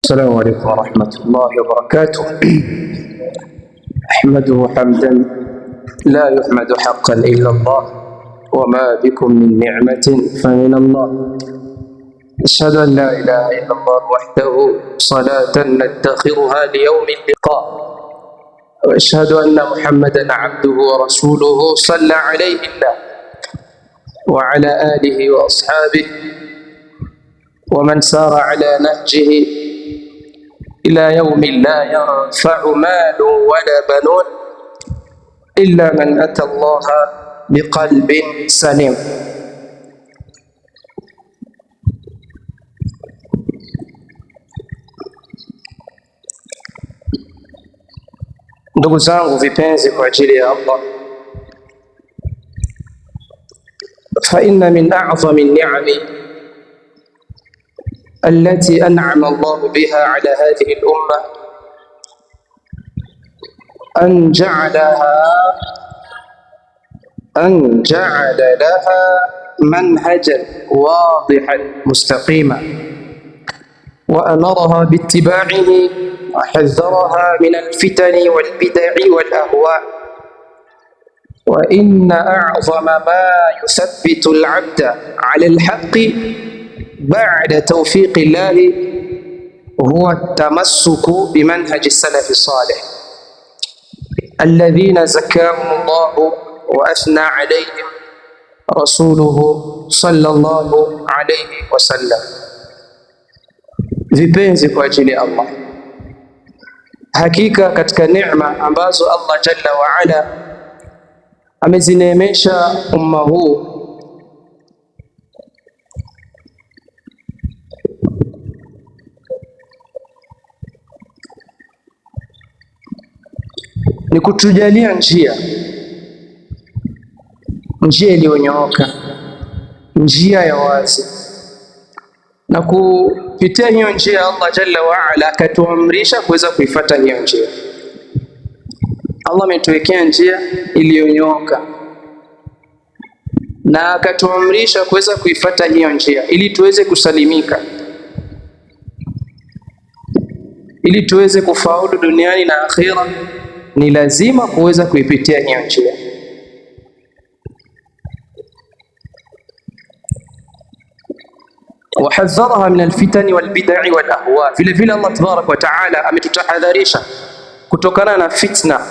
السلام عليكم ورحمة الله وبركاته. أحمده حمدا لا يحمد حقا إلا الله، وما بكم من نعمة فمن الله. أشهد أن لا إله إلا الله وحده، صلاة ندخرها ليوم اللقاء، وأشهد أن محمدا عبده ورسوله صلى عليه الله وعلى آله وأصحابه ومن سار على نهجه إلى يوم لا ينفع مال ولا بنون إلا من أتى الله بقلب سليم. Ndugu zangu vipenzi, kwa ajili ya Allah, fa inna min a'zami an-ni'ami allati an'ama Allahu biha ala hadhihi al-umma an ja'ala laha manhajan wadihan mustaqima wa amaraha biittiba'ihi wa hadharaha min al-fitani wal-bid'i wal-ahwa. Wa inna a'zama ma yuthabbitu al-'abda 'ala al-haqqi ba'da tawfiqi llahi huwa at-tamassuku bimanhaji as-salafi as-salih alladhina zakkahum Allahu wa athna 'alayhim rasuluhu sallallahu alayhi wasallam. Vipenzi kwa ajili ya Allah, hakika katika neema ambazo Allah jalla wa ala amezineemesha umma huu ni kutujalia njia iliyonyooka, njia ya wazi, na kupitia hiyo njia Allah jalla wa ala akatuamrisha kuweza kuifuata hiyo njia. Allah ametuwekea njia iliyonyooka na akatuamrisha kuweza kuifuata hiyo njia ili tuweze kusalimika, ili tuweze kufaulu duniani na akhira. Ni lazima kuweza kuipitia hiyo njia. Wahadharaha min alfitani walbidai walahwa, vile vile Allah tabaraka wa taala ametutahadharisha kutokana na fitna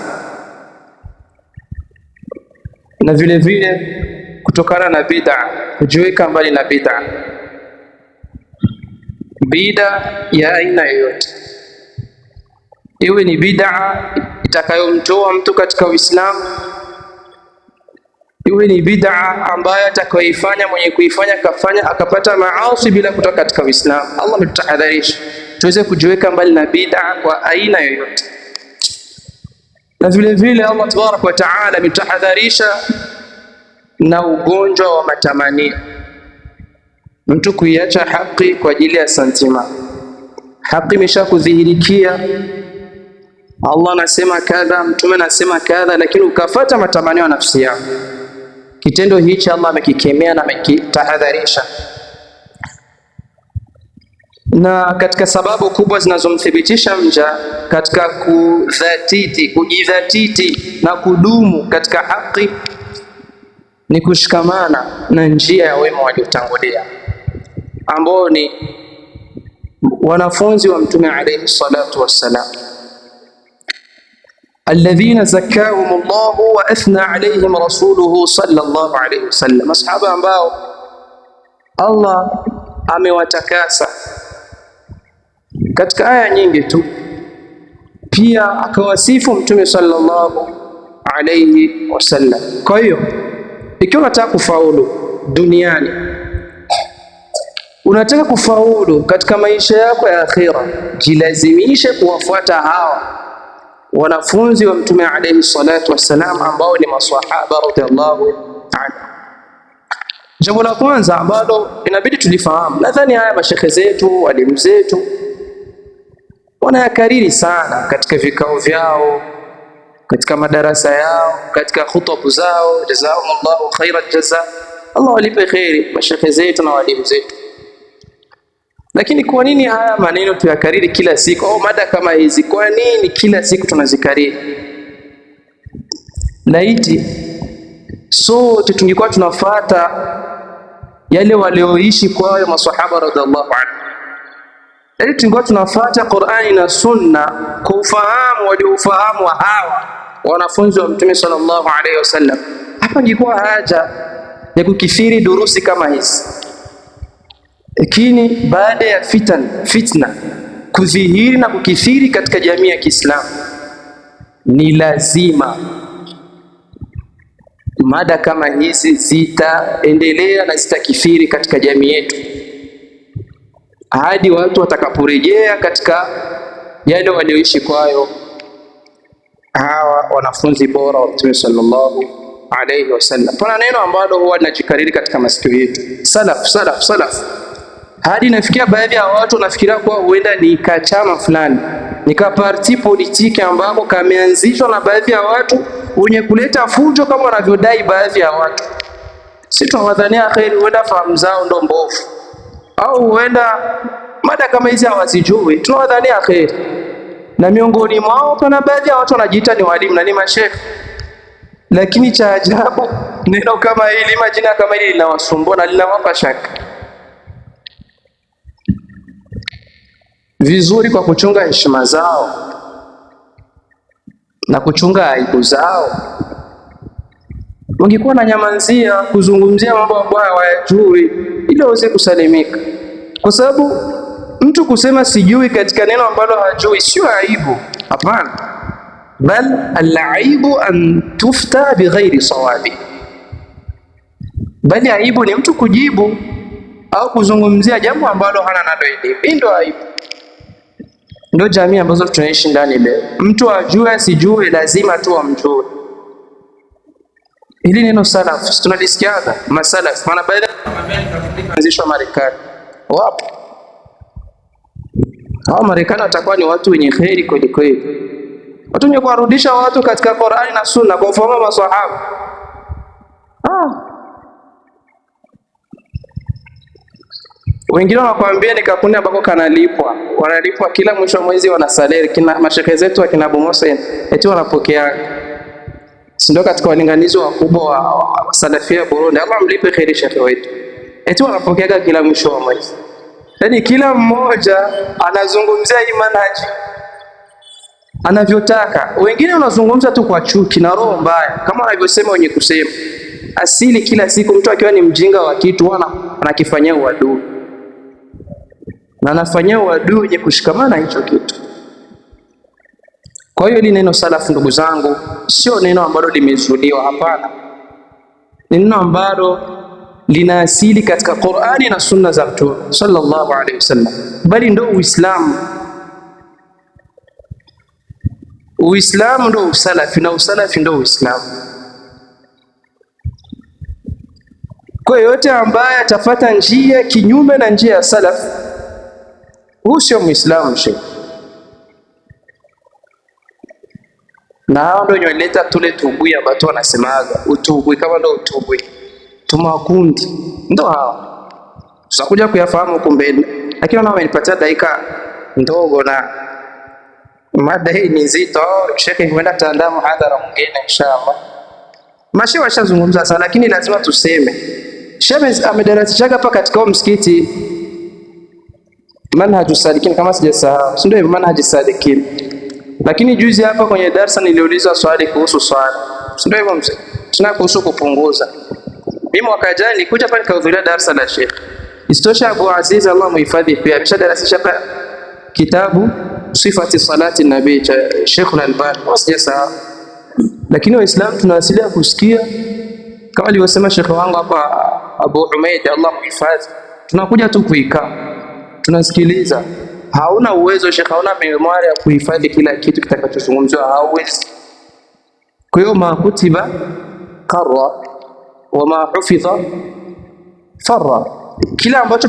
na vile vile kutokana na bid'a, kujiweka mbali na bid'a, bid'a ya aina yoyote, iwe ni bid'a itakayomtoa mtu katika Uislamu, iwe ni bid'a ambayo atakayoifanya mwenye kuifanya kafanya akapata maasi bila kutoka katika Uislamu. Allah ametutahadharisha tuweze kujiweka mbali na bid'a kwa aina yoyote. Na vile vile Allah tabaraka wa taala ametutahadharisha na ugonjwa wa matamanio, mtu kuiacha haki kwa ajili ya santima. Haki imeshakudhihirikia, Allah anasema kadha, mtume anasema kadha, lakini ukafata matamanio ya nafsi yako. Kitendo hichi Allah amekikemea na amekitahadharisha. Na katika sababu kubwa zinazomthibitisha mja katika kudhatiti, kujidhatiti na kudumu katika haki ni kushikamana na njia ya wema waliotangulia ambao ni wanafunzi wa Mtume alayhi salatu wassalam, alladhina zakkahum Allahu wa athna alayhim rasuluhu sallallahu alayhi wasallam, masahaba ambao Allah amewatakasa katika aya nyingi tu, pia akawasifu Mtume sallallahu alayhi wasallam. Kwa hiyo ikiwa unataka kufaulu duniani, unataka kufaulu katika maisha yako ya akhira, jilazimishe kuwafuata hawa wanafunzi wa Mtume alayhi salatu wassalam ambao ni maswahaba radhiallahu anhu. Jambo la kwanza ambalo inabidi tulifahamu, nadhani haya mashekhe zetu, walimu zetu wanayakariri sana katika vikao vyao, katika madarasa yao, katika khutubu zao. Jazakumullahu khairan jaza, Allah walipe kheri mashekhe zetu na walimu zetu. Lakini kwa nini haya maneno tuyakariri kila siku, au mada kama hizi, kwa nini kila siku tunazikariri? Laiti sote tungekuwa tunafata yale walioishi kwayo masahaba radhiallahu anhu, laiti tungekuwa tunafata Qur'ani na Sunna kwa ufahamu walioufahamu wa hawa wanafunzi wa Mtume sallallahu alaihi wasallam, hapa ingekuwa haja ya kukithiri durusi kama hizi. Lakini baada ya fitna kudhihiri na kukithiri katika jamii ya Kiislamu, ni lazima mada kama hizi zitaendelea na zitakithiri katika jamii yetu hadi watu watakaporejea katika yale walioishi kwayo hawa wanafunzi bora wa Mtume sallallahu alayhi wasallam. Pana neno ambalo huwa linajikariri katika masikio yetu, salaf salaf salaf, hadi inafikia baadhi ya watu wanafikiria kuwa huenda ni kachama fulani, ni ka parti politiki ambako kameanzishwa na baadhi ya watu wenye kuleta fujo kama wanavyodai baadhi ya watu. Si tunawadhania kheri, huenda fahamu zao ndo mbovu, au huenda mada kama hizi hawazijui. Tunawadhania kheri, na miongoni mwao pana baadhi ya watu wanajiita ni walimu na ni mashekhe, lakini cha ajabu neno kama hili, majina kama hili linawasumbua na linawapa shaka. Vizuri kwa kuchunga heshima zao na kuchunga aibu zao, wangekuwa na nyamanzia kuzungumzia mambo ambayo hawayajui ili waweze kusalimika, kwa sababu mtu kusema sijui katika neno ambalo hajui sio aibu, hapana, bal alaibu an tufta bighairi sawabi, bali aibu ni mtu kujibu au kuzungumzia jambo ambalo hana nalo elimu. Hii ndio aibu, ndio jamii ambazo tunaishi ndani leo. Mtu ajue asijue, lazima tu amjue. Hili neno salaf tunalisikiaga masalaf, maana baada ya kuanzishwa Marekani, wapo hao Marekani watakuwa ni watu wenye kheri kweli kweli, watu wenye kuwarudisha watu katika Qur'ani na Sunna kwa ufahamu wa maswahaba. Wengine wanakuambia ni kakundi ambako kanalipwa, wanalipwa kila mwisho wa mwezi, wana salary. Kina mashehe zetu akina Abu Musa eti wanapokea, si ndio? Katika walinganizi wakubwa wa salafia Burundi, Allah mlipe kheri shekhe wetu, eti wanapokeaga kila mwisho wa mwezi. Yaani kila mmoja anazungumzia hii manhaji anavyotaka. Wengine wanazungumza tu kwa chuki na roho mbaya, kama wanavyosema wenye kusema asili. Kila siku mtu akiwa ni mjinga wa kitu anakifanyia uadui na anafanyia uadui wenye kushikamana hicho kitu. Kwa hiyo hili neno salafu, ndugu zangu, sio neno ambalo limezuliwa, hapana. Ni neno ambalo lina asili katika Qur'ani na Sunna za Mtume sallallahu alaihi wasallam, bali ndo Uislamu. Uislamu ndo usalafi na usalafi ndo Uislamu. Kwa yote ambaye atafata njia kinyume na njia ya salaf, huyu sio Muislamu sheikh. Na hao ndio wenye tule tubui ambato wanasemaga utubui, kama ndo utubui tumakundi ndo hao, tutakuja kuyafahamu huko mbele, lakini nao wamenipatia dakika ndogo na mada hii ni nzito. Shekhe huenda taandaa muhadhara mwingine inshallah. Mashehe washazungumza sana, lakini lazima tuseme. Shehe amedarasishaga hapa katika msikiti manhaju salikin, kama sijasahau, si ndio hivyo? Manhaju salikin. Lakini juzi hapa kwenye darsa niliulizwa swali kuhusu swala, si ndio hivyo mzee? Tuna kuhusu kupunguza. Mimi mwaka jana nilikuja hapa nikahudhuria darsa la Sheikh. Isitoshe Abu Aziz Allah muhifadhi pia ameshadarasisha hapa kitabu sifati salati nabii cha Sheikh Al-Albani, sijasahau. Lakini Waislamu tuna asili ya kusikia kama alivyosema Sheikh wangu hapa Abu Umaid Allah muhifadhi, tunakuja tu kuikaa tunasikiliza. Hauna uwezo Sheikh, hauna memory ya kuhifadhi kila kitu kitakachozungumziwa, hauwezi. Kwa hiyo ma kutiba qarra wa ma hufidha farra, kila ambacho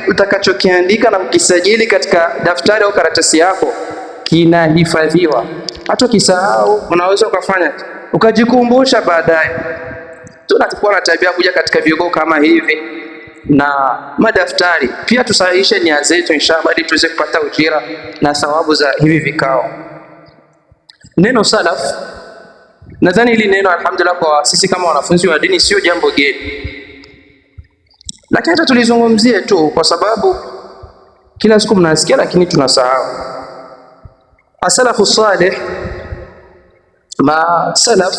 utakachokiandika na kukisajili katika daftari au karatasi yako kinahifadhiwa. Hata ukisahau unaweza ukafanya ukajikumbusha baadaye. Tunakuwa na tabia kuja katika vigogo kama hivi, na madaftari. Pia tusahihishe nia zetu inshallah, ili tuweze kupata ujira na thawabu za hivi vikao. Neno salaf, nadhani hili neno alhamdulillah, kwa sisi kama wanafunzi wa dini sio jambo geni, lakini hata tulizungumzie tu, kwa sababu kila siku mnasikia, lakini tunasahau. Asalafu salih, ma salaf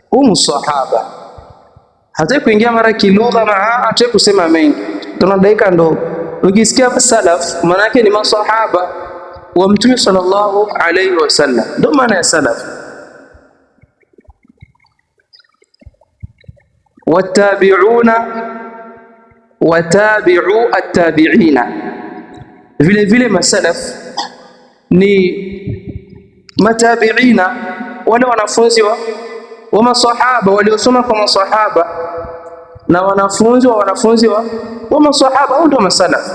humu sahaba, hataki kuingia mara kilugha na hataki kusema mengi, tuna dakika ndogo. Ukisikia salaf maana yake ni masahaba wa Mtume sallallahu alayhi wasallam, ndio maana ya salaf. Watabiuna watabiu attabiina, vile vile masalaf ni matabiina, wale wanafunzi wa masahaba waliosoma kwa masahaba na wanafunzi wa wanafunzi wa masahaba, hao ndio masalaf.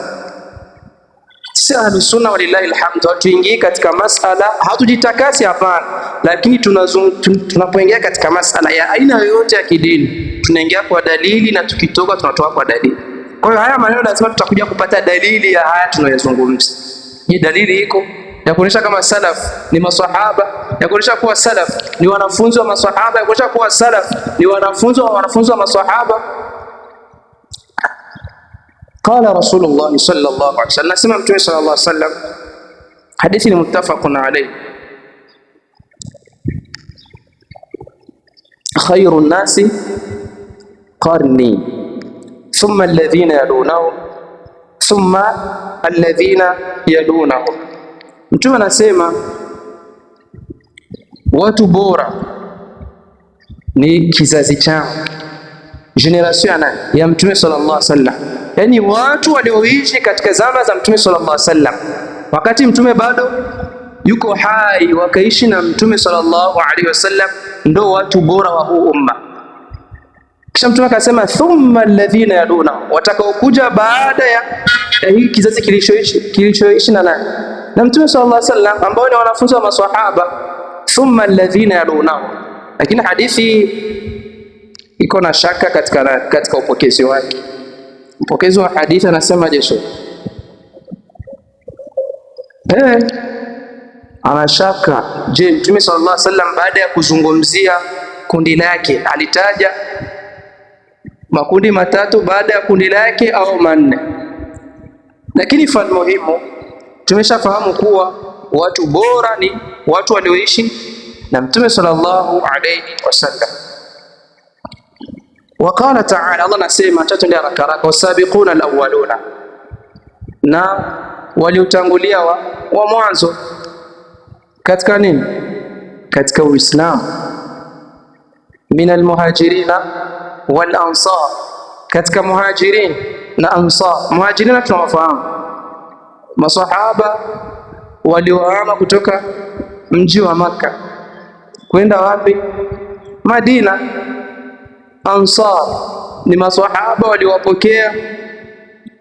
Sisi Ahlus Sunna walillahi alhamdu, hatuingii katika masala, hatujitakasi hapana, lakini tunapoingia katika masala ya aina yoyote ya kidini tunaingia kwa dalili, na tukitoka tunatoka kwa dalili. Kwa hiyo haya maneno lazima tutakuja kupata dalili ya haya tunayozungumza. Je, dalili iko ya kuonyesha kama salaf ni maswahaba, ya kuonyesha kuwa salaf ni wanafunzi wa maswahaba, ya kuonyesha kuwa salaf ni wanafunzi wa wanafunzi wa maswahaba? Qala Rasulullah sallallahu alaihi wasallam, nasema Mtume sallallahu alaihi wasallam, hadithi ni muttafaqun alayhi, khairu nnasi qarni thumma alladhina yalunahum thumma alladhina yalunahum. Mtume anasema watu bora ni kizazi chao, generation ya ya Mtume sallallahu alaihi wasallam, yaani watu walioishi katika zama za Mtume sallallahu alaihi wasallam, wakati Mtume bado yuko hai, wakaishi na Mtume sallallahu alaihi wasallam, ndo watu bora wa huu umma. Kisha Mtume akasema thumma alladhina yaluna, watakaokuja baada ya hii kizazi kilichoishi na nani na Mtume sallallahu alaihi wasallam, ambao ni wanafunzi wa maswahaba, thumma alladhina yaluna. Lakini hadithi iko na shaka katika upokezi wake. Mpokezi wa hadithi anasema je, ana shaka. Je, Mtume sallallahu alaihi wasallam baada ya kuzungumzia kundi lake alitaja makundi matatu baada ya kundi lake au manne? Lakini fal muhimu, tumeshafahamu kuwa watu bora ni watu walioishi na Mtume sallallahu alayhi wasallam. Waqala taala, Allah anasema, tatu haraka haraka, wasabiquna alawwaluna, na waliotangulia wa mwanzo katika nini? Katika Uislamu, min almuhajirina wal ansar, katika muhajirin na ansar. Muhajirina tunawafahamu, masahaba waliohama kutoka mji wa Makka kwenda wapi? Madina. Ansar ni masahaba waliowapokea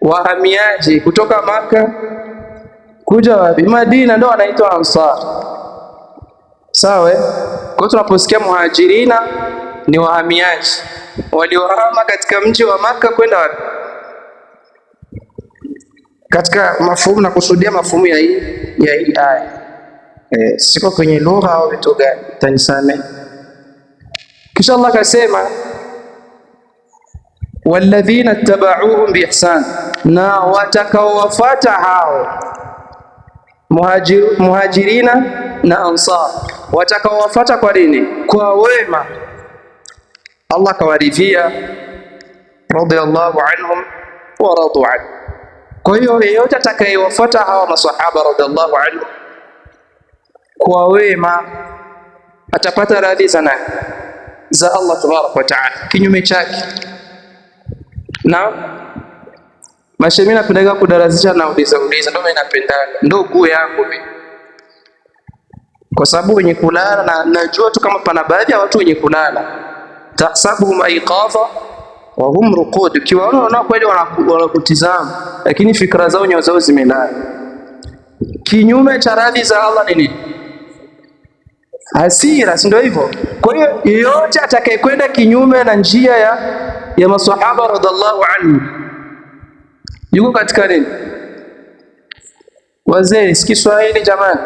wahamiaji kutoka Makka kuja wapi? Madina, ndio wanaitwa ansar. Sawa. Kwa hiyo tunaposikia muhajirina ni wahamiaji waliohama katika mji wa Makka kwenda wapi? Katika mafumu na kusudia mafumu ya hii aya. Siko kwenye lugha au vitu gani, tanisame. Kisha Allah akasema walladhina tabauhum biihsan, na watakaowafuata hao muhajirina na ansar, watakaowafuata kwa nini? Kwa wema. Allah akawaridhia, radiyallahu anhum wa radu anhu. Kwa hiyo yeyote atakayewafuata hawa masahaba radiyallahu anhum kwa wema atapata radhi za nani? Za Allah tabaraka wa taala. Kinyume chake na mashemi, napendaga kudarasisha na uliza uliza, ndio mimi napendaga, ndio kuu yangu mimi, kwa sababu wenye kulala na najua tu kama pana baadhi ya watu wenye kulala, tahsabuhum aiqadha wa hum ruqud, ukiwaona unaona kweli wanakutizama, lakini fikra zao nyoyo zao zimelala. Kinyume cha radhi za Allah ni nini? Hasira, si ndio hivyo? Kwa hiyo yeyote atakayekwenda kinyume na njia ya ya masahaba radhiallahu anhu yuko katika nini? Wazee, si Kiswahili jamani,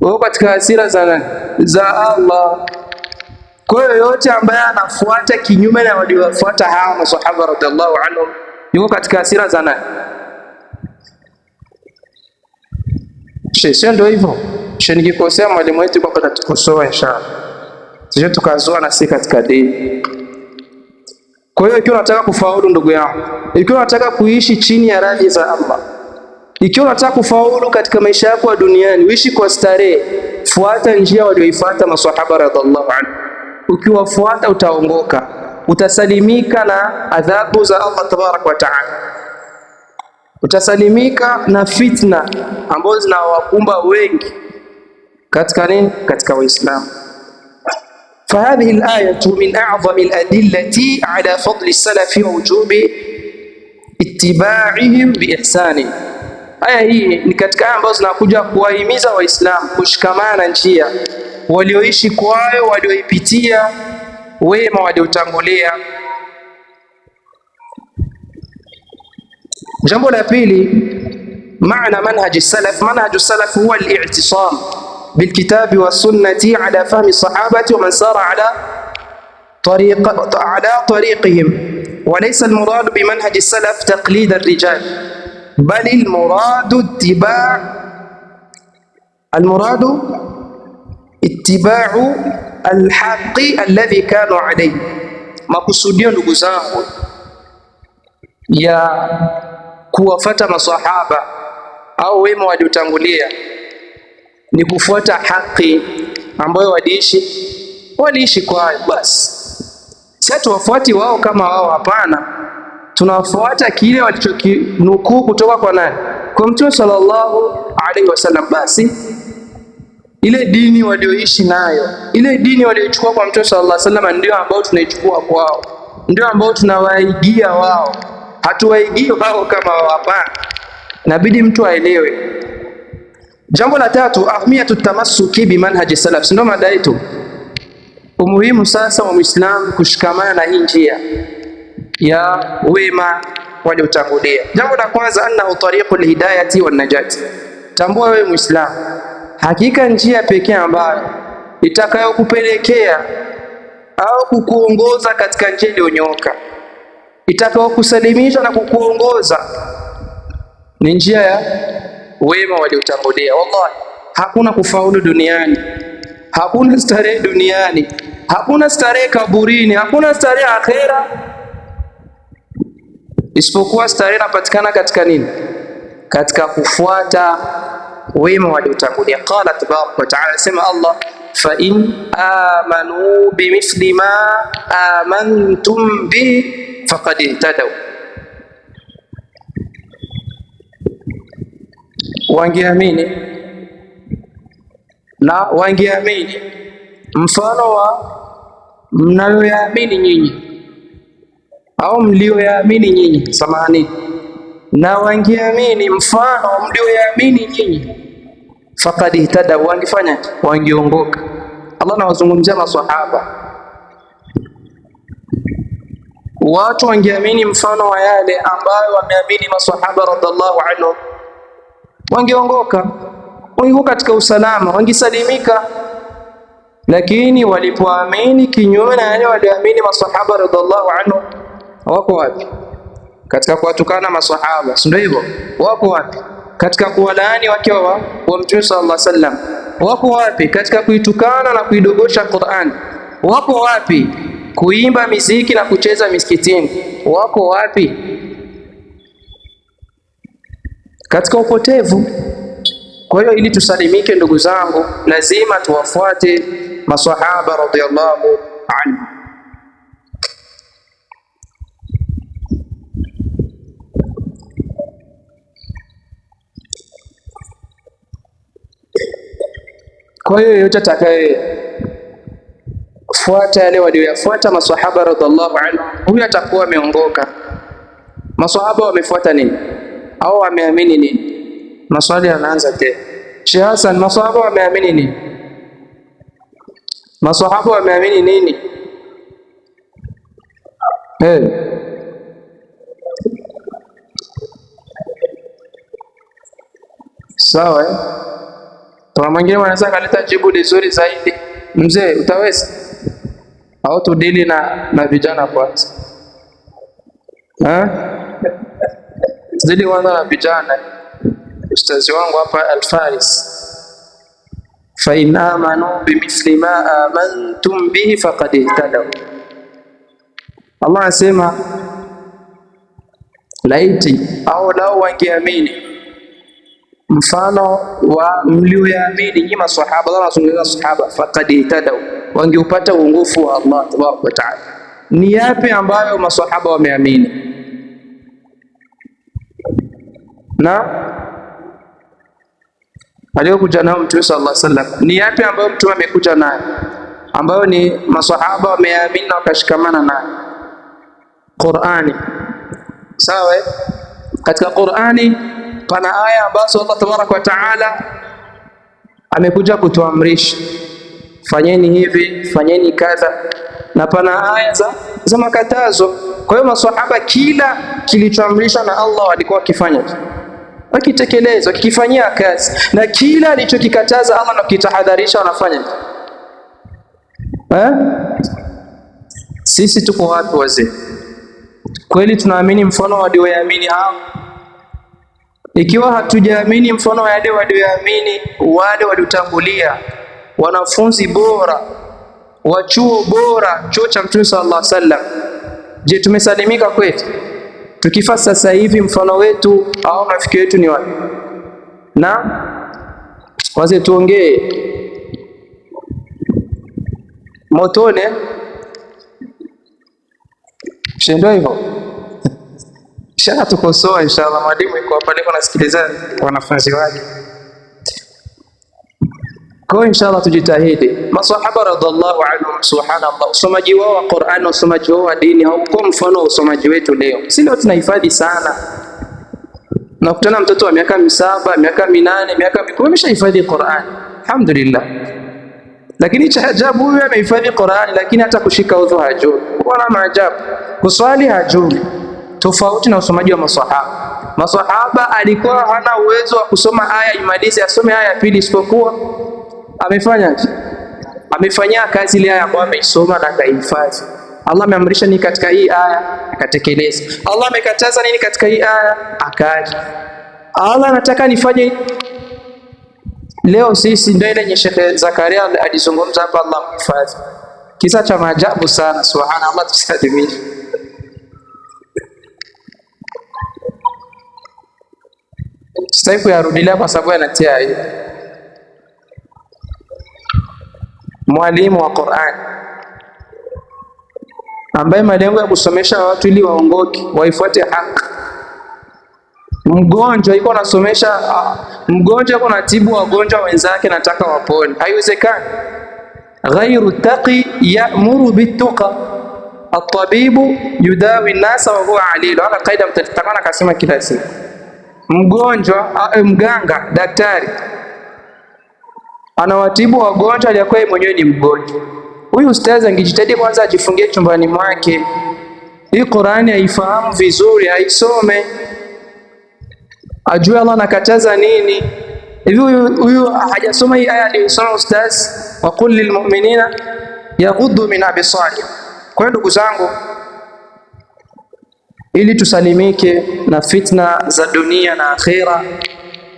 wako katika hasira za nani? Za Allah. Kwa hiyo yoyote ambaye anafuata kinyume na waliofuata hawa masahaba radhiallahu anhum yuko katika hasira za nani? Sio ndio hivyo? Nikikosea mwalimu wetu kwamba atatukosoa inshallah, sio tukazoa na si katika dini. Kwa hiyo ikiwa unataka kufaulu ndugu yangu, ikiwa unataka kuishi chini ya radhi za Allah, ikiwa unataka kufaulu katika maisha yako ya duniani, uishi kwa starehe, fuata njia walioifuata maswahaba radhiallahu anhu. Ukiwafuata utaongoka, utasalimika na adhabu za Allah tabaraka wa taala, utasalimika na fitna ambazo zinawakumba wengi katika nini? Katika Uislamu. Fahadhihi alayatu min a'dhami aladillati ala fadli salafi wa wujubi ittiba'ihim biihsani. Aya hii ni katika aya ambazo zinakuja kuwahimiza Waislamu kushikamana na njia walioishi kwayo, walioipitia wema waliotangulia. Jambo la pili, maana manhaji salaf. Manhaju salaf huwa al-i'tisam bilkitabi wassunnati ala fahmi sahabati wa man sara ala tariqihim wa laysa almuradu bimanhaji salaf taqlid arrijal bal almuradu ittiba' almuradu ittiba'u alhaqi alladhi kanu alayhi. Makusudio ndugu zangu ya kuwafata masahaba au wema waliotangulia ni kufuata haki ambayo waliishi kwayo. Basi si hatuwafuati wao kama wao, hapana, tunawafuata kile walichokinukuu kutoka kwa nani? Kwa Mtume sallallahu alaihi wasallam. Basi ile dini walioishi nayo, ile dini walioichukua kwa Mtume sallallahu alaihi wasallam, ndio ambao tunaichukua kwao, ndio ambao tunawaigia wao. Hatuwaigii wao kama wao, hapana. Inabidi mtu aelewe. Jambo la tatu, ahmiyatu tamassuki bi manhaji salaf, ndio mada yetu. Umuhimu sasa wa Muislamu kushikamana na hii njia ya wema waliotangulia. Jambo la kwanza, annahu tariqul hidayati wan najati. Tambua wewe Muislamu, hakika njia pekee ambayo itakayokupelekea au kukuongoza katika njia iliyonyooka, itakayokusalimisha na kukuongoza ni njia ya wema waliotangulia. Wallahi, hakuna kufaulu duniani, hakuna starehe duniani, hakuna starehe kaburini, hakuna starehe akhera, isipokuwa starehe inapatikana katika nini? Katika kufuata wema waliotangulia. Qala tabaraka wa taala, sema Allah, fa in amanu bimithli ma amantum bi faqad ihtadaw. Wangeamini na wangeamini mfano wa mnayoyaamini nyinyi au mlioyaamini nyinyi, samahani, na wangeamini mfano mlioyaamini nyinyi, faqad ihtada, wangefanya wangeongoka. Allah anawazungumzia maswahaba, watu wangeamini mfano wa yale ambayo wameamini maswahaba radhiallahu anhum, wangeongoka, wangekuwa katika usalama, wangesalimika. Lakini walipoamini kinyume na yale walioamini masahaba radhiallahu anhum, wako wapi? Katika kuwatukana masahaba, si ndio hivyo? Wako wapi? Katika kuwalaani wake wa Mtume sallallahu alaihi wasallam, wako wapi? Katika kuitukana na kuidogosha Qur'an, wako wapi? Kuimba miziki na kucheza misikitini, wako wapi? Katika upotevu. Kwa hiyo ili tusalimike, ndugu zangu, lazima tuwafuate masahaba radhiallahu anhu. Kwa hiyo yoyote atakayefuata yale walioyafuata masahaba radhiallahu anhu, huyu atakuwa ameongoka. Masahaba wamefuata nini au wameamini nini? Maswali yanaanza tena. Sheikh Hassan, masahaba wameamini nini? Masahaba wameamini nini? Hey. Sawa eh? Kuna mwingine wanaweza kaleta jibu lizuri zaidi. Mzee, utaweza au tudili na vijana kwanza? Tudili kwanza na vijana. Ustazi wangu hapa Alfaris, fa in amanu bimithli ma amantum bihi faqad ihtadaw. Allah anasema laiti au lau wangeamini mfano wa mlioyaamini nyinyi maswahaba, Allah anazungumza sahaba, faqad ihtadaw, wangeupata uongofu wa Allah tabaraka wa taala. Ni yapi ambayo maswahaba wameamini? Na aliyokuja nayo Mtume sallallahu alaihi wasallam, ni yapi ambayo Mtume amekuja nayo ambayo ni maswahaba wameamini na wakashikamana nayo? Qur'ani. Sawa, katika Qur'ani pana aya ambazo Allah tabaraka wa taala amekuja kutuamrisha fanyeni hivi, fanyeni kadha, na pana aya za makatazo. Kwa hiyo maswahaba kila kilichoamrishwa na Allah walikuwa wakifanya, wakitekeleza, wakikifanyia kazi, na kila alichokikataza Allah na kukitahadharisha wanafanya. Sisi tuko wapi wazee? Kweli tunaamini mfano walioyaamini hao? Ikiwa hatujaamini mfano wa yale walioyaamini wale waliotangulia, wanafunzi bora wa chuo bora, chuo cha Mtume sallallahu alaihi wasallam, je, tumesalimika kweli? Tukifa sasa hivi mfano wetu au rafiki wetu ni wapi? Na wazee tuongee, motone ndio hivyo. Inshallah tukosoa, inshallah. Mwalimu yuko hapa, niko nasikiliza wanafunzi wake. Kwa inshallah tujitahidi. Masahaba radhiallahu anhum, subhanallah, usomaji wao wa Qur'an na usomaji wao wa dini haukuwa mfano wa usomaji wetu leo. Si leo tunahifadhi sana. Nakutana mtoto wa miaka 7, miaka 8, miaka 10 ameshahifadhi Qur'an. Alhamdulillah. Lakini cha ajabu huyu amehifadhi Qur'an, lakini hata kushika udhu hajui. Wana maajabu. Kuswali hajui. Tofauti na usomaji wa maswahaba. Maswahaba alikuwa hana uwezo wa kusoma aya imalize, asome aya ya pili, isipokuwa amefanyaje? Amefanyia kazi ile aya ambayo ameisoma na akaihifadhi. Allah ameamrisha nini katika hii aya, akatekeleza. Allah amekataza nini katika hii aya, akaacha. Allah anataka nifanye. Leo sisi ndio ile yenye Sheikh Zakaria alizungumza hapa, Allah mhifadhi. Kisa cha maajabu sana, subhanallah, tusiadhimishe. Sitaki kuyarudilia kwa sababu yanatia aibu. Mwalimu wa Qur'an ambaye malengo ya kusomesha watu ili waongoke, waifuate haki. Mgonjwa yuko anasomesha, mgonjwa yuko anatibu wagonjwa wenzake, nataka wapone. Haiwezekani. Ghairu taqi ya'muru bituqa at-tabibu yudawi an-nasa wa huwa alilu. Ana kaida mtatakana akasema kila siku. Mgonjwa, mganga, daktari anawatibu wagonjwa aliyakuwa yeye mwenyewe ni mgonjwa. Huyu ustazi angejitahidi kwanza ajifungie chumbani mwake, hii Qur'ani aifahamu vizuri, aisome, ajue Allah anakataza nini. Hivi huyu hajasoma hii aya aliyosoma ustazi, wa qul lilmu'minina yaghuddu min absarihim. Kwa hiyo ndugu zangu, ili tusalimike na fitna za dunia na akhira,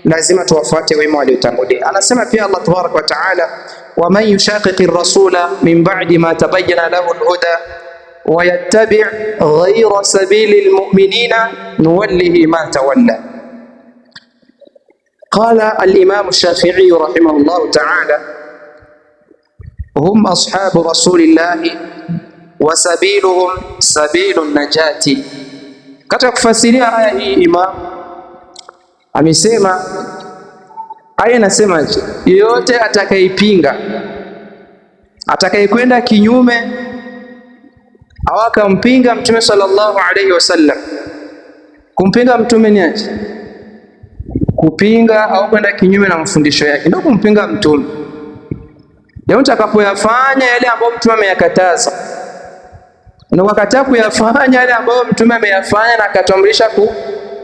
lazima tuwafuate wema waliotangulia. Anasema pia Allah tabaraka wa taala, waman yushaqiqi rasula min ba'di ma tabayyana lahu alhuda wa yattabi' ghayra sabili almu'minina nuwallihi ma tawalla. Qala al-Imam Shafi'i rahimahullah ta'ala, hum ashabu rasulillahi wa sabiluhum sabilun najati. Katika kufasiria aya hii Imam amesema, aya inasema yeyote atakayeipinga, atakayekwenda kinyume au akampinga Mtume sallallahu alayhi wasallam. Kumpinga Mtume ni aje? Kupinga au kwenda kinyume na mafundisho yake ndio kumpinga Mtume. Leo utakapoyafanya yale ambayo Mtume ameyakataza Na ukakataa kuyafanya yale ambayo mtume ameyafanya na akatuamrisha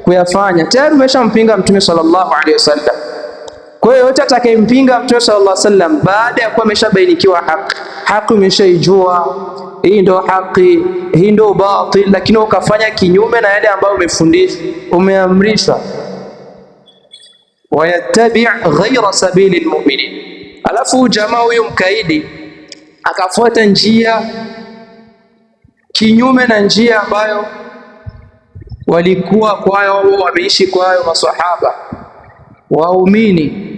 kuyafanya, tayari umeshampinga mtume sallallahu alaihi wasallam. Kwa hiyo yote atakayempinga mtume sallallahu alaihi wasallam baada ya kuwa ameshabainikiwa haki, haki umeshaijua, hii ndo haki, hii ndo batil, lakini ukafanya kinyume na yale ambayo umefundishwa, umeamrishwa, wayattabi ghaira sabili lmuminin. Alafu jamaa huyu mkaidi akafuata njia kinyume na njia ambayo walikuwa kwayo wameishi kwayo maswahaba waumini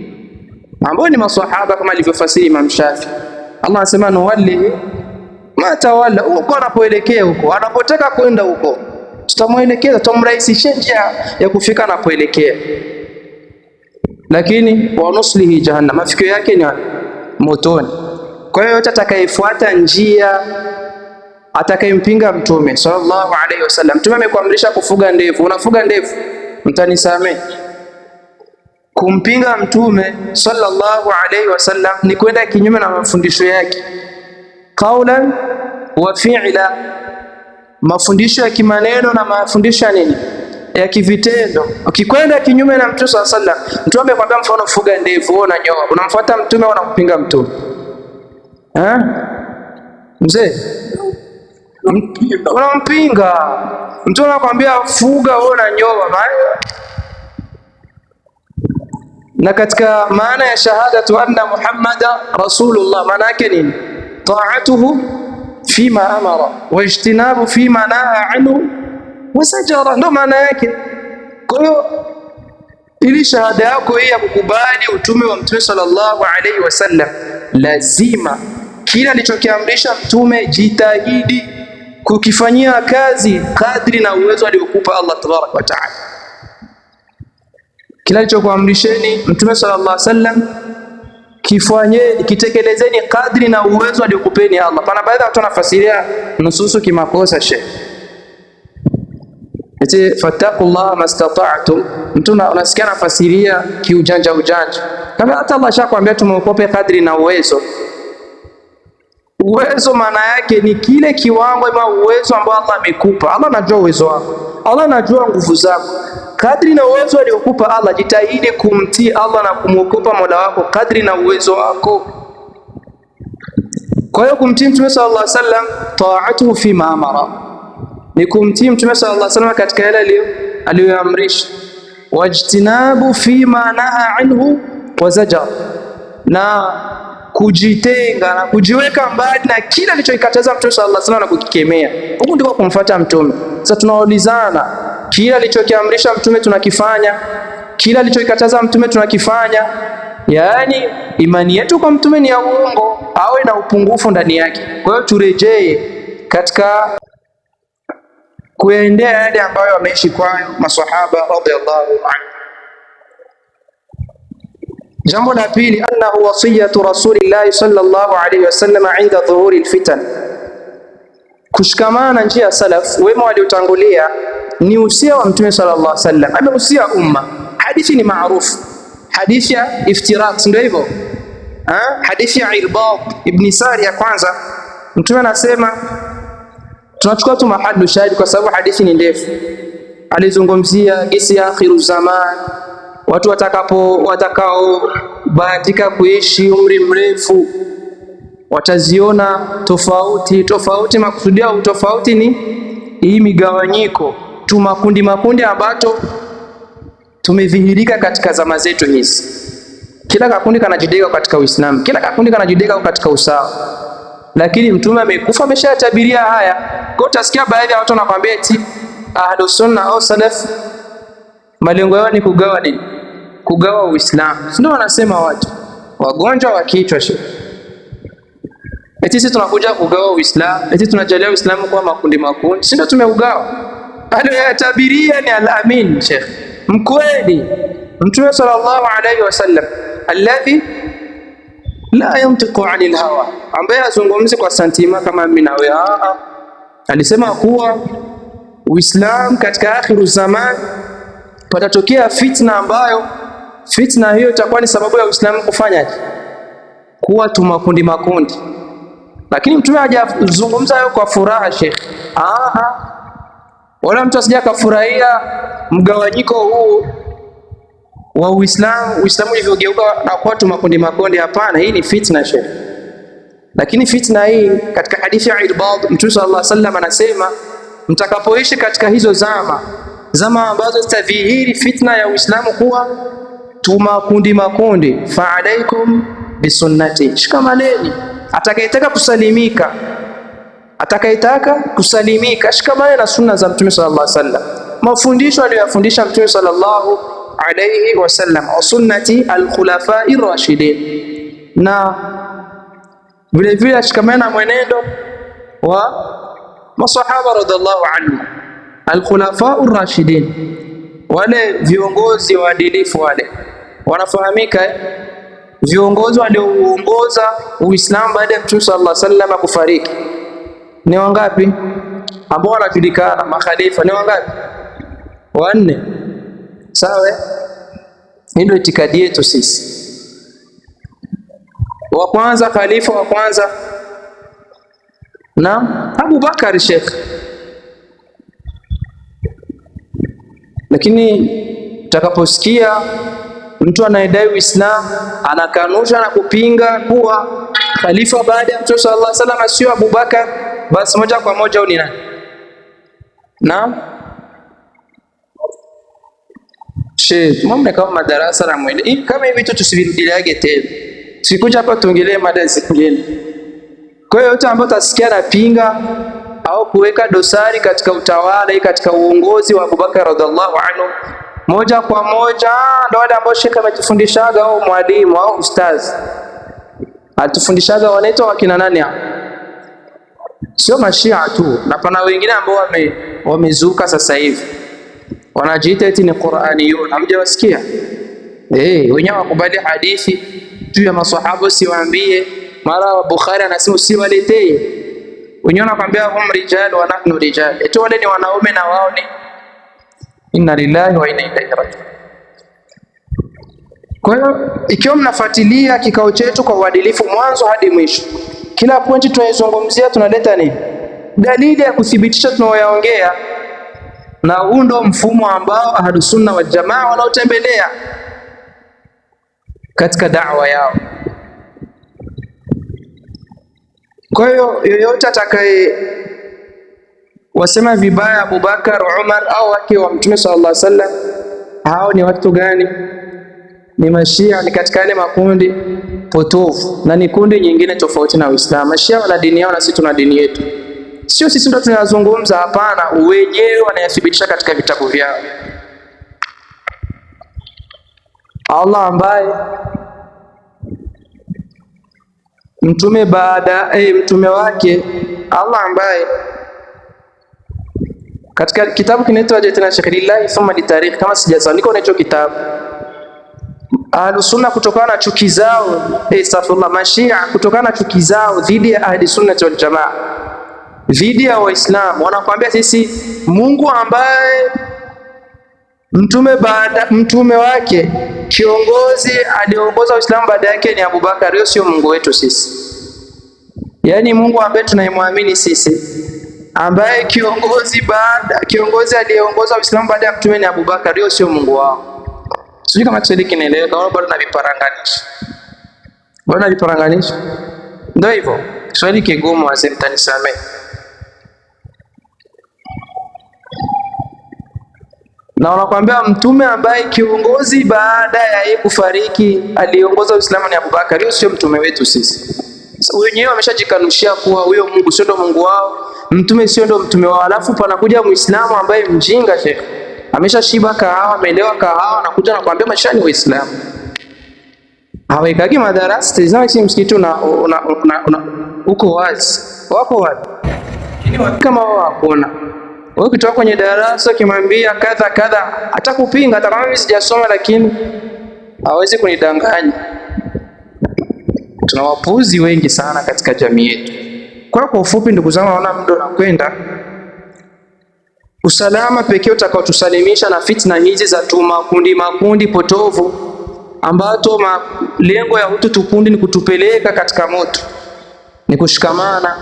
ambao ni maswahaba kama alivyofasiri Imam Shafi. Allah anasema nuwallihi ma tawalla, huko anapoelekea huko anapotaka kwenda huko tutamwelekeza, tutamrahisishia njia ya kufika anapoelekea. Lakini wa nuslihi jahannam, mafikio yake ni motoni. Kwa hiyo yote atakayefuata njia, atakayempinga Mtume sallallahu alaihi wasallam, Mtume amekuamrisha kufuga ndevu, unafuga ndevu, mtanisamee. Kumpinga Mtume sallallahu alaihi wasallam ni kwenda kinyume na mafundisho yake, qaulan wa fi'la, mafundisho ya kimaneno na mafundisho ya nini, ya kivitendo. Ukikwenda kinyume na Mtume sallallahu alaihi wasallam, Mtume amekwambia mfano fuga ndevu, wewe unanyoa, unamfuata Mtume au unampinga Mtume? Eh, mzee, unampinga Mtume. Anakuambia fuga, wewe unanyoa. Na katika maana ya shahadatu anna Muhammada rasulullah, maana yake nini? Taatuhu fima amara wa ijtinabu fima naha anhu wa sajara, ndo maana yake. Kwa hiyo ili shahada yako hii ya kukubali utume wa Mtume sallallahu alaihi wasallam, lazima kila alichokiamrisha Mtume jitahidi kukifanyia kazi kadri na uwezo aliokupa Allah tabaraka wa taala. Kila alichokuamrisheni Mtume sallallahu alaihi wasallam kifanyeni, kitekelezeni kadri na uwezo aliokupeni Allah. Pana baadhi ya watu wanafasiria nususu kimakosa, sheikh, eti fattaqullaha mastata'tum. Mtu unasikia anafasiria kiujanja ujanja, kama hata Allah ashakwambia tumuokope kadri na uwezo. Uwezo maana yake ni kile kiwango ama uwezo ambao Allah amekupa. Allah anajua uwezo wako, Allah anajua nguvu zako. Kadri na uwezo aliokupa Allah, jitahidi kumtii Allah na kumwogopa Mola wako kadri na uwezo wako. Kwa hiyo kumtii Mtume sallallahu alaihi wasallam, taatuhu fima amara, ni kumtii Mtume sallallahu alaihi wasallam katika yale aliyoamrisha, wajtinabu fima naha anhu wa zajar, na kujitenga na kujiweka mbali na kila alichokikataza Mtume sallallahu alaihi wasallam na kukikemea. Huku ndiko kumfuata Mtume. Sasa tunaulizana, kila alichokiamrisha Mtume tunakifanya? Kila alichokikataza Mtume tunakifanya? Yaani imani yetu kwa Mtume ni ya uongo au ina upungufu ndani yake? Kwa hiyo turejee katika kuendea yale ambayo wameishi kwayo maswahaba radhiallahu anhu. Jambo la pili, annahu wasiyatu rasulillahi sallallahu alayhi wasallam inda dhuhuri alfitan, kushikamana na njia ya salaf wema waliotangulia ni usia wa Mtume sallallahu alayhi wasallam, amehusia umma. Hadithi ni maarufu, hadithi ya iftiraq, ndio hivyo hadithi ya Irbad ibn Sari ya kwanza, Mtume anasema, tunachukua tu mahalu shahidi kwa sababu hadithi ni ndefu. Alizungumzia gisi ya akhiru zaman, watu watakaobahatika kuishi umri mrefu wataziona tofauti tofauti. Makusudia utofauti ni hii migawanyiko tu, makundi makundi ambacho tumedhihirika katika zama zetu hizi. Kila kakundi kanajidega katika Uislamu, kila kakundi kanajidega katika usawa, lakini Mtume amekufa ameshatabiria haya. Kwa utasikia baadhi ya watu wanakwambia eti ahlus sunna au salaf malengo yao ni kugawa nini? Kugawa Uislamu, si ndio wanasema watu wagonjwa wa kichwa shehe. Eti sisi tunakuja kugawa Uislamu, eti tunajalia Uislamu kwa makundi makundi, si ndio tumeugawa? Aliyoyatabiria ni al-amin, Sheikh, mkweli, Mtume sallallahu alayhi wasallam, alladhi la yantiqu anil hawa, ambaye azungumzi kwa santima kama mimi na wewe. Alisema kuwa Uislamu katika akhiru zaman patatokea fitna ambayo fitna hiyo itakuwa ni sababu ya Uislamu kufanyaje? Kuwa tu makundi makundi. Lakini mtume hajazungumza hayo kwa furaha, Sheikh. Wala mtu asija akafurahia mgawanyiko huu wa Uislamu, Uislamu ulivyogeuka na kuwa tu makundi makundi. Hapana, hii ni fitna, Sheikh. Lakini fitna hii katika hadithi ya Irbad, Mtume sallallahu alaihi wasallam anasema mtakapoishi katika hizo zama, zama ambazo zitadhihiri fitna ya Uislamu kuwa tu makundi makundi, fa alaikum bisunnati, shikamaneni. Atakayetaka kusalimika, atakayetaka kusalimika shikamane na sunna za Mtume sallallahu alaihi wasallam, mafundisho aliyoyafundisha Mtume sallallahu alaihi wasallam, wa sunnati alkhulafai rashidin, na vile vile ashikamane na mwenendo wa masahaba radhiallahu anhu, alkhulafau rashidin, wale viongozi waadilifu wale wanafahamika, viongozi waliouongoza Uislamu baada ya Mtume sallallahu alaihi wasallam kufariki ni wangapi? Ambao wanajulikana makhalifa ni wangapi? Wanne. Sawa, hii ndio itikadi yetu sisi. Wa kwanza, khalifa wa kwanza na Abu Bakar, Sheikh. Lakini utakaposikia mtu anayedai Uislamu anakanusha na kupinga kuwa khalifa baada ya Mtume sallallahu alaihi wasallam sio Abu Bakar, basi moja kwa moja ni nani? Naam, Sheikh, mbona kama madarasa na mwele kama hivi tu tusivirudiliage tena, sikuja hapa tuongelee mada zingine. Kwa hiyo yote ambayo utasikia anapinga au kuweka dosari katika utawala, katika uongozi wa Abubakar radhiallahu anhu, moja kwa moja ndo wale ambao shekhe ametufundishaga au mwalimu au ustazi alitufundishaga, wanaitwa wakina nani hao? Sio mashia tu, na pana wengine ambao wamezuka sasa hivi wanajiita eti ni Qur'aniyun. Hamjawasikia? Wenyewe wakubali hadithi juu ya maswahaba, siwaambie. Mara Bukhari anasema usiwaletee. Wenyewe wanakwambia hum rijal wa nahnu rijal, eti wale ni wanaume na wao ni. Inna lillahi wa inna ilaihi rajiun. Kwa hiyo ikiwa mnafuatilia kikao chetu kwa uadilifu mwanzo hadi mwisho, kila pointi tunaizungumzia tunaleta nini? Dalili ya kuthibitisha tunayoyaongea, na huu ndo mfumo ambao Ahlusunna wal Jamaa wanaotembelea katika da'wa yao. Kwa hiyo yoyote atakaye wasema vibaya Abubakar, Umar au wake wa Mtume sallallahu alaihi wasallam, hao ni watu gani? Ni Mashia, ni katika yale makundi potofu na ni kundi nyingine tofauti na Uislamu. Mashia wana dini yao na sisi tuna dini yetu. Sio sisi ndio tunayazungumza, hapana, wenyewe wanayathibitisha katika vitabu vyao. Allah ambaye mtume baada mtume wake Allah ambaye katika kitabu kinaitwa tena Sheikh Lillahi thumma litarikh, kama sijasahau, niko na hicho kitabu. Ahlu Sunna kutokana na chuki zao, astaghfirullah, Mashia kutokana na chuki zao dhidi ya Ahli Sunna wal Jamaa, dhidi ya Waislamu, wanakuambia sisi Mungu ambaye mtume baada mtume wake kiongozi aliongoza Uislamu baada yake ni Abubakar, hiyo sio Mungu wetu sisi. Yaani Mungu ambaye tunayemwamini sisi ambaye kiongozi baada kiongozi aliyeongoza Uislamu baada ya mtume ni Abubakar, hiyo sio Mungu wao. Sijui kama Kiswahili kinaeleweka au bado naviparanganisha. Bado naviparanganisha. Ndio hivyo. Kiswahili kigumu, wazee mtanisamee. Na wanakuambia mtume ambaye kiongozi baada ya yeye kufariki aliongoza Uislamu ni Abubakar, hiyo sio mtume wetu sisi. Wenyewe wameshajikanushia kuwa huyo Mungu sio ndo Mungu wao, mtume sio ndo mtume wao. Alafu panakuja Muislamu ambaye mjinga, shekhe, ameshashiba kahawa, ameelewa kahawa, anakuja na kuambia maisha ni Waislamu. Hawekagi madarasa, tazama si msikiti una uko wazi, wako wapi? Kama wao hakuna. Wewe ukitoka kwenye darasa ukimwambia kadha kadha, atakupinga, hata kama mimi sijasoma, lakini hawezi kunidanganya. Tuna wapuzi wengi sana katika jamii yetu. Kwa ufupi, ndugu zangu, naona muda unakwenda. Usalama pekee utakaotusalimisha na fitna hizi za makundi makundi potovu, ambato malengo ya hutu tukundi ni kutupeleka katika moto, Ni kushikamana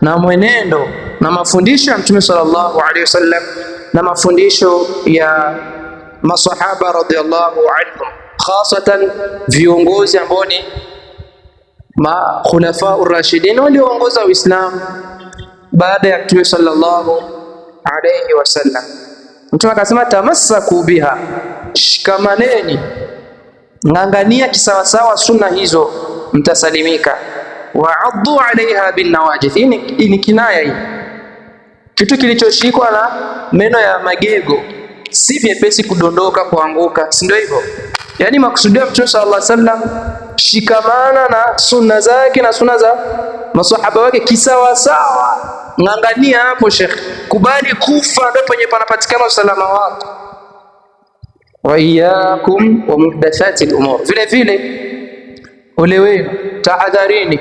na mwenendo na mafundisho ya Mtume sallallahu alaihi wasallam na mafundisho ya masahaba radhiallahu anhum, hasatan viongozi ambao ni makhulafa urrashidin walioongoza Uislamu baada ya Mtume sallallahu alayhi wasallam. Mtume akasema tamassaku biha, shikamaneni, ng'ang'ania kisawasawa sunna hizo, mtasalimika. Wa addu alaiha bin nawajidh, hii ni kinaya hii, kitu kilichoshikwa na meno ya magego si vyepesi kudondoka, kuanguka, si ndio hivyo? Yaani makusudio ya Mtume sallallahu alaihi wasallam, shikamana na sunna zake na sunna za masahaba wake kisawasawa. Ng'ang'ania hapo Sheikh, kubali kufa, ndio penye panapatikana usalama wako. Wa iyyakum wa muhdathati al-umur, vile vile ole wenu, tahadharini,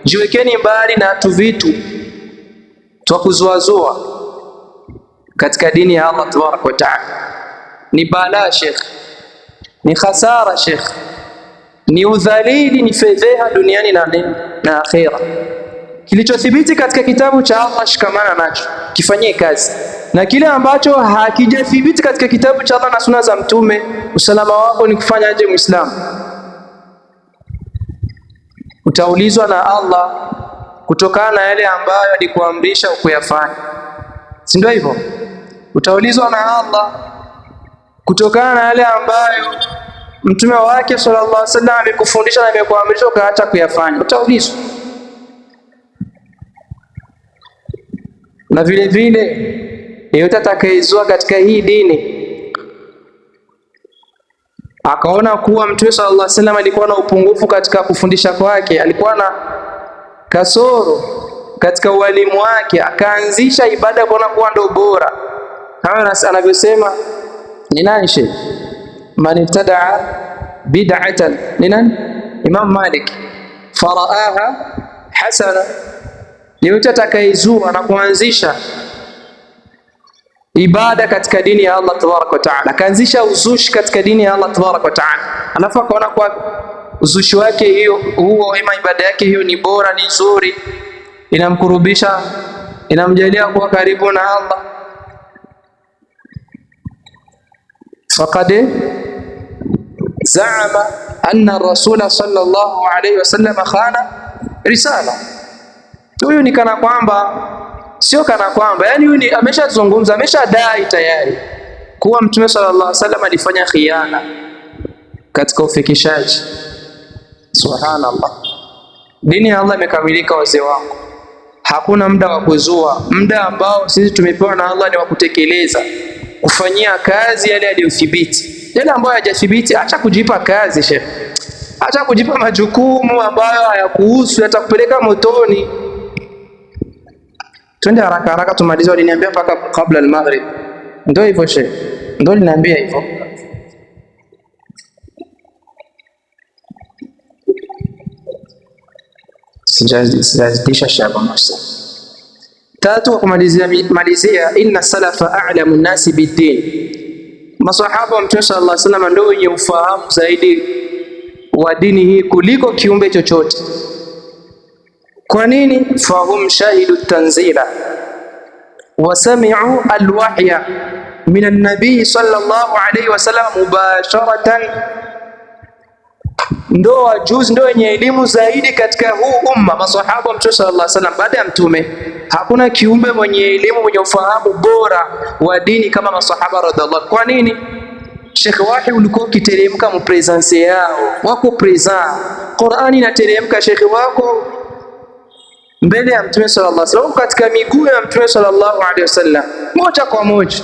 jiwekeni mbali na tuvitu twa kuzuazua katika dini ya Allah tabaraka wa taala. Ni balaa Sheikh, ni khasara Sheikh, ni udhalili, ni fedheha duniani na akhera. Kilichothibiti katika kitabu cha Allah shikamana nacho, kifanyie kazi, na kile ambacho hakijathibiti katika kitabu cha Allah na sunna za Mtume, usalama wako ni kufanya aje? Muislamu, utaulizwa na Allah kutokana na yale ambayo alikuamrisha ukuyafanya, si ndio hivyo? Utaulizwa na Allah kutokana na yale ambayo mtume wake sallallahu alaihi wasallam amekufundisha na amekuamrisha ukaacha kuyafanya, utaulizwa. Na vile vile yeyote atakayezua katika hii dini akaona kuwa mtume sallallahu alaihi wasallam alikuwa na upungufu katika kufundisha kwake, alikuwa na kasoro katika ualimu wake, akaanzisha ibada kuona kuwa ndo bora, kama anavyosema ni nani sheikh, man ibtadaa bid'atan, ni nani? Imam Malik, faraaha hasana, yeyote atakayezua na kuanzisha ibada katika dini ya Allah tabaraka wa taala, akaanzisha uzushi katika dini ya Allah tabaraka wa taala, alafu akaona kwa uzushi wake hiyo huo, ima ibada yake hiyo ni bora, ni nzuri, inamkurubisha, inamjalia kuwa karibu na Allah, faqad zaama anna rasula sallallahu alayhi wasallam khana risala. Huyu ni kana kwamba, sio kana kwamba, yani huyu ni ameshazungumza, ameshadai tayari kuwa Mtume sallallahu alaihi wasallam alifanya khiana katika ufikishaji. Subhanallah, dini ya Allah imekamilika, wazee wangu. Hakuna muda wa kuzua. Muda ambao sisi tumepewa na Allah ni wa kutekeleza, kufanyia kazi yale yaliyothibiti. Yale ambayo hayajathibiti, acha kujipa kazi shekhe, acha kujipa majukumu ambayo hayakuhusu, yatakupeleka motoni. Twende haraka haraka tumalize, waliniambia mpaka kabla al-maghrib. Ndio hivyo shekhe, ndio liniambia hivyo. Sijazidisha Shaba Musa. Tatu, kwa kumalizia malizia, inna salafa a'lamu nnasi biddin, masahaba wa Mtume sallallahu alaihi wasallam ndio wenye ufahamu zaidi wa dini hii kuliko kiumbe chochote. Kwa nini? Fahum shahidu tanzila wa sami'u alwahya min an-nabii sallallahu alaihi wasallam mubasharatan, ndo wajuzi, ndo wenye elimu zaidi katika huu umma, masahaba wa Mtume sallallahu alaihi wasallam. Baada ya Mtume hakuna kiumbe mwenye elimu mwenye ufahamu bora wa dini kama masahaba radhiallahu. Kwa nini? Sheikh, wahi ulikuwa ukiteremka mu presence yao, wako present, Qur'ani inateremka, Sheikh wako mbele ya Mtume sallallahu alaihi wasallam, katika miguu ya Mtume sallallahu alaihi wasallam, moja kwa moja.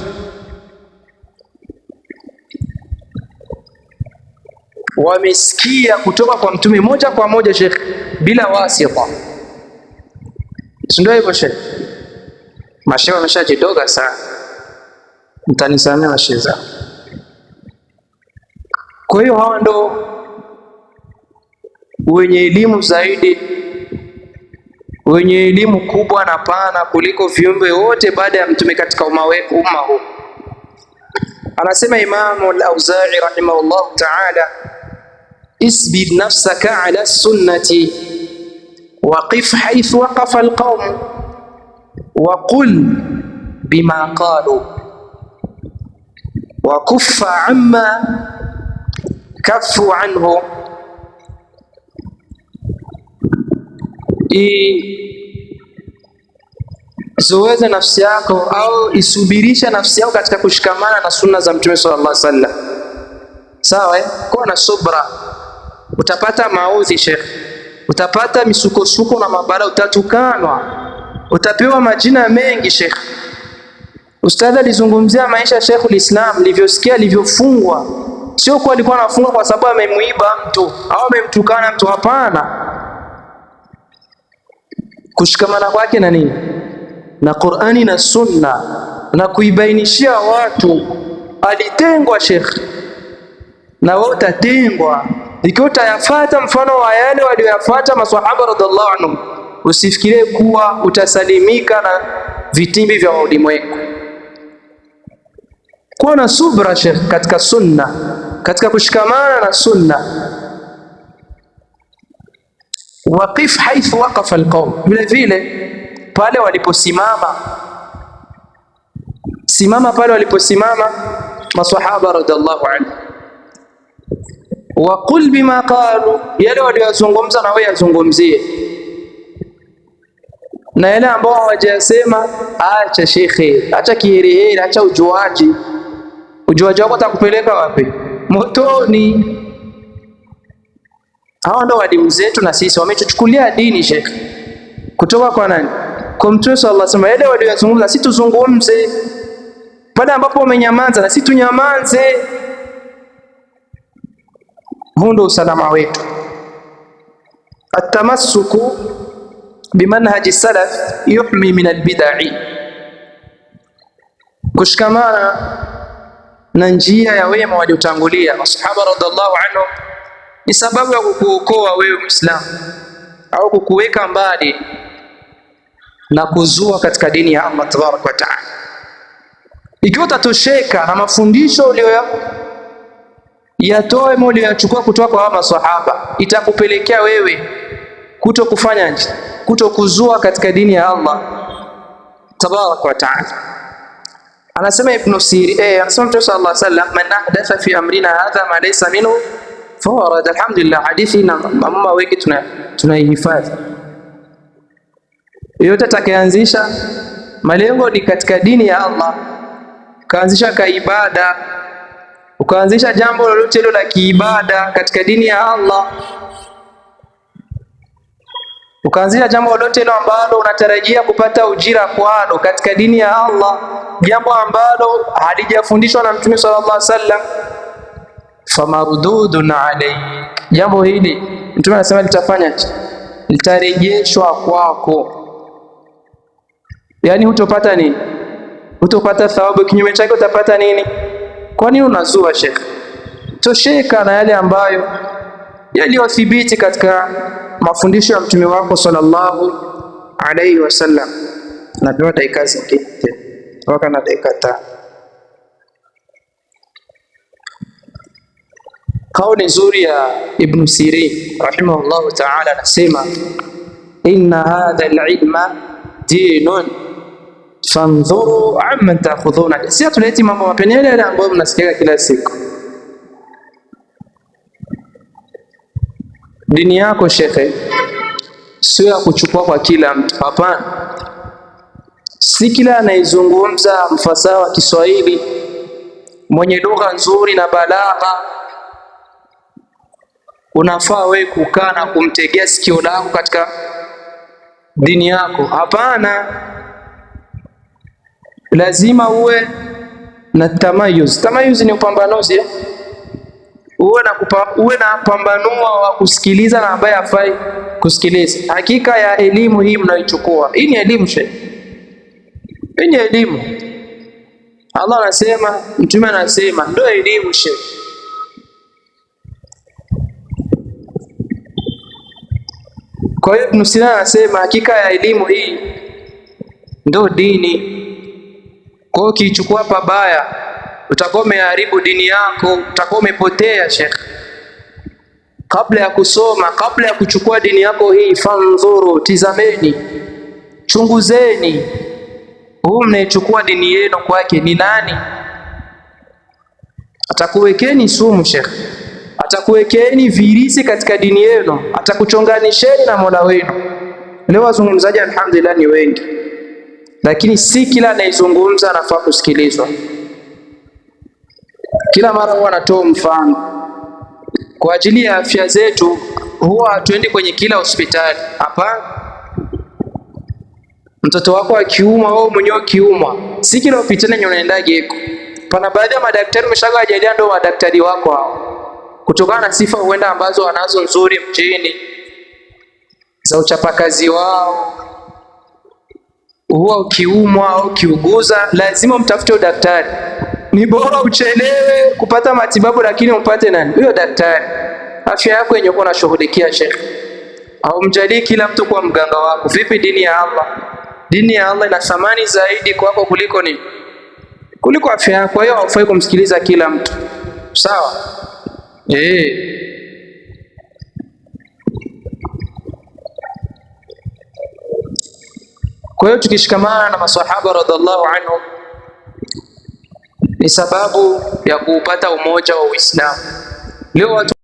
Wamesikia kutoka kwa Mtume moja kwa moja, Sheikh, bila wasita. Si ndio hivyo Sheikh? Mashehe wameshajidoga sana, mtanisamea mashehe zangu. Kwa hiyo hawa ndo wenye elimu zaidi, wenye elimu kubwa na pana kuliko viumbe wote baada ya Mtume katika umma huu. Anasema Imamu al-Auza'i rahimahullahu ta'ala, isbir nafsaka ala sunnati Waqif haithu waqafa alqaum waqul bima qalu wa kuffa amma kaffu anhu. Izoeze nafsi yako au isubirisha nafsi yako katika kushikamana na sunna za Mtume sallallahu alaihi wasallam. Sawa, eh? Kuwa na subra, utapata maudhi shekh, utapata misukosuko na mabala, utatukanwa, utapewa majina mengi shekh. Ustadhi alizungumzia maisha ya Sheikhul Islam, alivyosikia alivyofungwa. Sio kwa alikuwa anafungwa kwa sababu amemuiba mtu au amemtukana mtu, hapana. Kushikamana kwake na nini na Qur'ani na Sunna na kuibainishia watu, alitengwa shekh, na wewe utatengwa ikiwa utayafata mfano wa yale walioyafuata maswahaba radhiallahu anhum. Usifikirie kuwa utasalimika na vitimbi vya ulimwengu. Kuwa na subra shekh, katika sunna, katika kushikamana na sunna. Waqif haithu waqafa alqaum, vile vile pale waliposimama, simama pale waliposimama maswahaba radhiallahu anhu. Waqul bima qalu, yale waliyozungumza na wewe yazungumzie, na yale ambao hawajasema acha shekhe, acha kiherehere, acha ujuaji. Ujuaji wako utakupeleka wapi? Motoni. Hawa ndo walimu zetu na sisi wametuchukulia dini shekhe, kutoka kwa nani? Kwa Mtume sallallahu alaihi wasallam. Yale waliyozungumza si tuzungumze, pale ambapo wamenyamaza na si tunyamanze. Huu ndo usalama wetu. Atamassuku bimanhaji salaf yuhmi min albidai, kushikamana na njia ya wema waliotangulia masahaba radhiallahu anhum ni sababu ya kukuokoa wewe Muislamu au kukuweka mbali na kuzua katika dini ya Allah tabaraka wa taala. Ikiwa utatosheka na mafundisho uliyoyatoa ama uliyoyachukua kutoka kwa masahaba, itakupelekea wewe kuto kufanya kuto kuzua katika dini ya Allah tabaraka wa taala. Anasema Ibn Sirin, anasema Mtume sallallahu alaihi wasallam, man ahdatha fi amrina hadha ma laysa minhu fahuwa rad. Alhamdulillah, hadithi na mama wengi tunaihifadhi. Yote atakayeanzisha malengo ni katika dini ya Allah, ukaanzisha kaibada, ukaanzisha jambo lolote hilo la kiibada katika dini ya Allah, ukaanzisha jambo lolote hilo ambalo unatarajia kupata ujira kwalo katika dini ya Allah, jambo ambalo halijafundishwa na Mtume sallallahu alaihi wasallam, famardudun alayk, jambo hili Mtume anasema litafanya litarejeshwa kwako. Yaani hutopata nini? Hutopata thawabu. Kinyume chake utapata nini? Kwa nini unazua shekh? Tosheka na yale ambayo yaliyothibiti katika mafundisho ya mtume wako sallallahu alaihi wasallam. Napewa dakika zingine tena, na dakika 5. Kauli nzuri ya Ibn Sirin rahimahullahu ta'ala, anasema inna hadha alilma dinun fandhuru amman ta'khudhuna. Si tuleti mambo mapya, yale yale ambayo mnasikia kila siku. Dini yako shekhe sio ya kuchukua kwa kila mtu, hapana. Si kila anayezungumza mfasaha wa Kiswahili mwenye lugha nzuri na balagha unafaa wewe kukaa na kumtegea sikio lako katika dini yako. Hapana, lazima uwe na tamayuz. Tamayuz ni upambanuzi, uwe na pambanua wa kusikiliza na ambaye hafai kusikiliza. Hakika ya elimu hii mnayochukua hii ni elimu shehe, hii ni elimu. Allah anasema, Mtume anasema, ndio elimu shehe. Kwa hiyo Ibn Sina anasema hakika ya elimu hii ndio dini. Kwa hiyo ukiichukua pabaya utakuwa umeharibu dini yako, utakuwa umepotea shekh. Kabla ya kusoma, kabla ya kuchukua dini yako hii, fanzuru, tizameni, chunguzeni, huu mnayechukua dini yenu kwake ni nani? Atakuwekeni sumu shekh, atakuwekeni virisi katika dini yenu, atakuchonganisheni na Mola wenu. Leo wazungumzaji alhamdulillah ni wengi, lakini si kila anayezungumza anafaa kusikilizwa. Kila mara huwa anatoa mfano kwa ajili ya afya zetu, huwa hatuendi kwenye kila hospitali. Hapana. Mtoto wako akiumwa, wewe mwenyewe ukiumwa, si kila hospitali yenye unaendaje iko. Pana baadhi ya madaktari umeshakawajalia ndio madaktari wako hao, kutokana na sifa huenda ambazo wanazo nzuri mjini za uchapakazi wao. Huwa ukiumwa au ukiuguza, lazima umtafute daktari. Ni bora uchelewe kupata matibabu, lakini umpate nani? Huyo daktari. Afya yako yenye uko unashughulikia, shekhe. Au mjalii kila mtu kuwa mganga wako. Vipi dini ya Allah? Dini ya Allah ina thamani zaidi kwako kuliko nini? Kuliko afya yako. Kwa hiyo haufai kumsikiliza kila mtu, sawa? Kwa hiyo tukishikamana na maswahaba radhiallahu anhum ni sababu ya kuupata umoja wa Uislamu. Leo watu